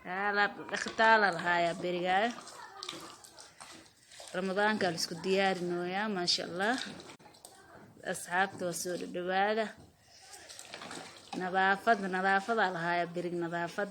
Alaab dhaqitaala lahaayaa berigaa. Ramadaanka la isku diyaarinooyaa, maasha Allah. Asxaabta waa soo dhadhawaada. Nadaafad, nadaafadaa lahaayaa berig, nadaafad.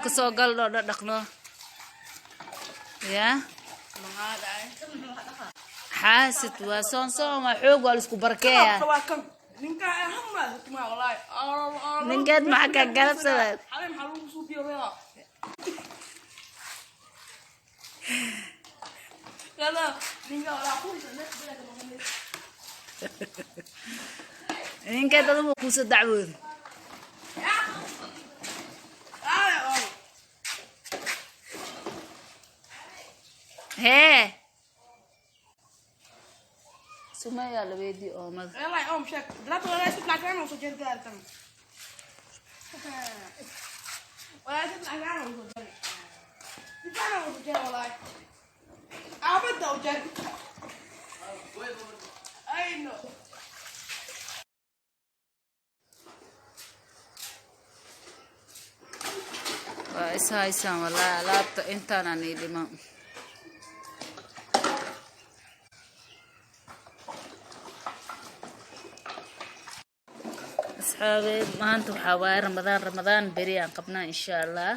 Kasoo gal dhoo dhaqno yaa xaasid waa soon soon waa xoog waa laisku barkeeya. Ninkeed maxaa ka galabsada? Ninkeed adugu kuusa dacwooda. Hee, sumayaa la weydii oomada. Waa is haysaan walaa alaabta intaanaan ii dhiman. Asxaabe, maanta waxaa waaye Ramadaan, Ramadaan beri aan qabnaa, insha Allah.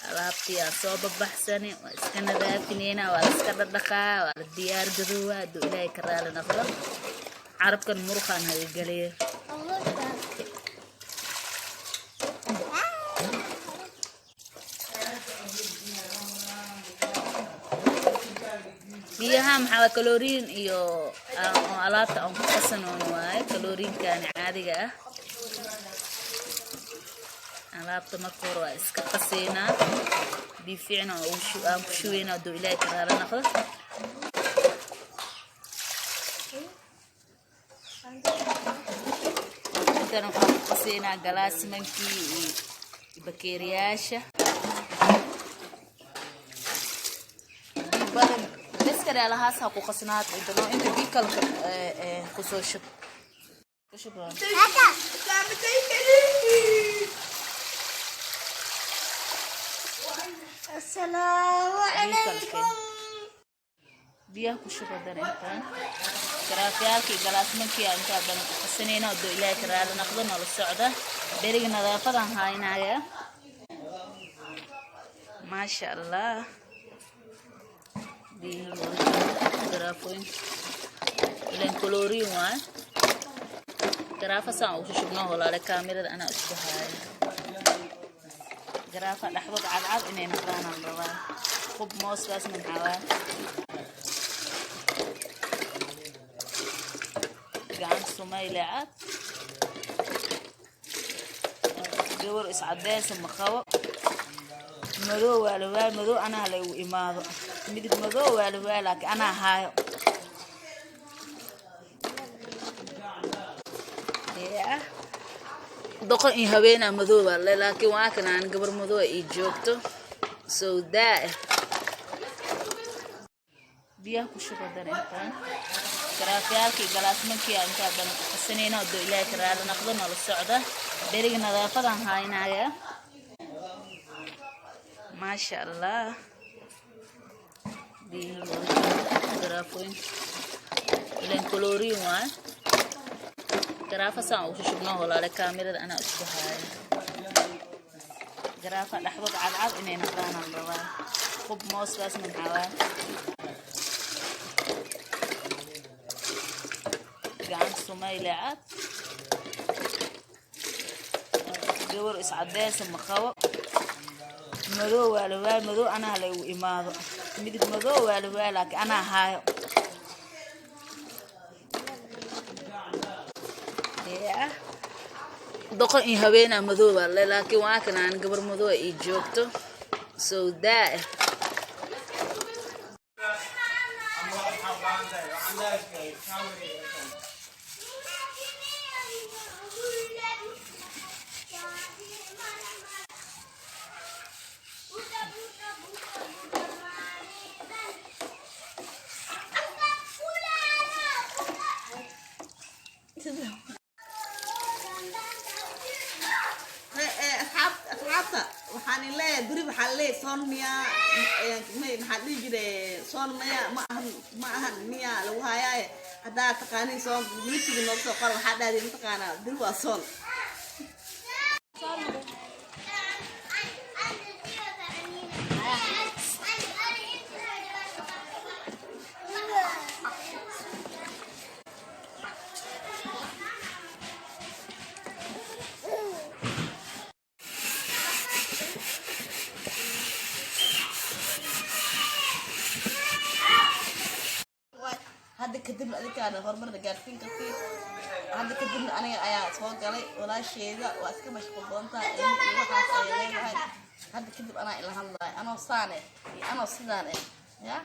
Alaabtii aan soo babaxsani waa iska nadaafineynaa, waa la iska dhadhaqaa, waa la diyaar garoowaa hadduu Ilaahay ka raali noqdo. Carabkan muruqaan hagageliya. Biyaha maxaa waa kaloriin iyo oo alaabta aan ku qasanoon waaye, kaloriinkani caadiga ah. Alaabta marka hore waa iska qaseynaa, biyo fiican aan ku shubeynaa hadduu Ilaahay ka raali noqdo. Intana waxaan ku qaseynaa galaasmankii iyo bakeeriyaasha. Biyo badan beskare alahaas ha ku qasnaat inta noo inta biyo kale kusoo shub, ku shub. Assalaamu calaykum. Biyaha ku shub haddana intaan garaafyaalkii galaasmankii aan intaa haddana ku qasanayna hadduu Ilaahay ka raali noqdo. Noola socda, beriga nadaafadan haynaya, maasha Allah. Biyihii garaafooyin ilan kaloriin waay, garaafa saan ugu shubnoo walaale. Kaamirada anaa isku haayo. Garaafa dhexdood cadcad inay noqdaan aan rabaa. Qub mooskaasna maxaa waay? Gacanta sumayle cad, gabar iscadeysa ma qabo. Madow waa la waay, madow anaa la igu imaado, midig madow waa la waay, laakiin anaa haayo. Yeah. Doqon iyo haweenaa madow baa le, laakiin waa kan aan gabar madow ii joogto sawdaa ah. Biyaha ku shub haddana intaan garaafyaalkii galaasmankii aan intaa haddana ku qasanayna hadduu Ilaahay ka raali noqdo. Noola socda, beriga nadaafadan haynaya, maasha Allah. Biyihii garaafooyin ilan kaloriin waay, garaafa saan ugu shubnoo walaale. Kaamirada anaa isku haayo. Garaafa dhexdood cadcad inay noqdaan aan rabaa. Qub mooskaasna maxaa waay? Gacanta sumayle cad, Gabar iscadeesa ma qabo. Madow waa la waay, madow anaa la igu imaado. Midig madow waa la waay, laakiin anaa haayo. Yeah. Doqon iyo haweenaa madow baa le, laakiin waa kan aan gabar madow ii joogto sawdaa ah. Asxaabta, waxaan leeyahay beri waxaan leeyahay soon miyaa? Maxaa dhihi jiray? Soon maya ma ahan, ma ahan miya lagu hayaaye? Haddaa taqaanin soon, militiga nooga soo qora. Waxaa dhahday mataqaanaa, beri waa soon. Hadda kadibna adinkaana horumarna gaarsiin kartiin. Hadda kadibna aniga ayaa soo galay. Walaasheeda waa iska mashquul badan tahay, ilmo iyo waxaas ayay leedahay. Hadda kadib anaa ila hadlayo, anoo saan eh iyo anoo sidaan eh ya.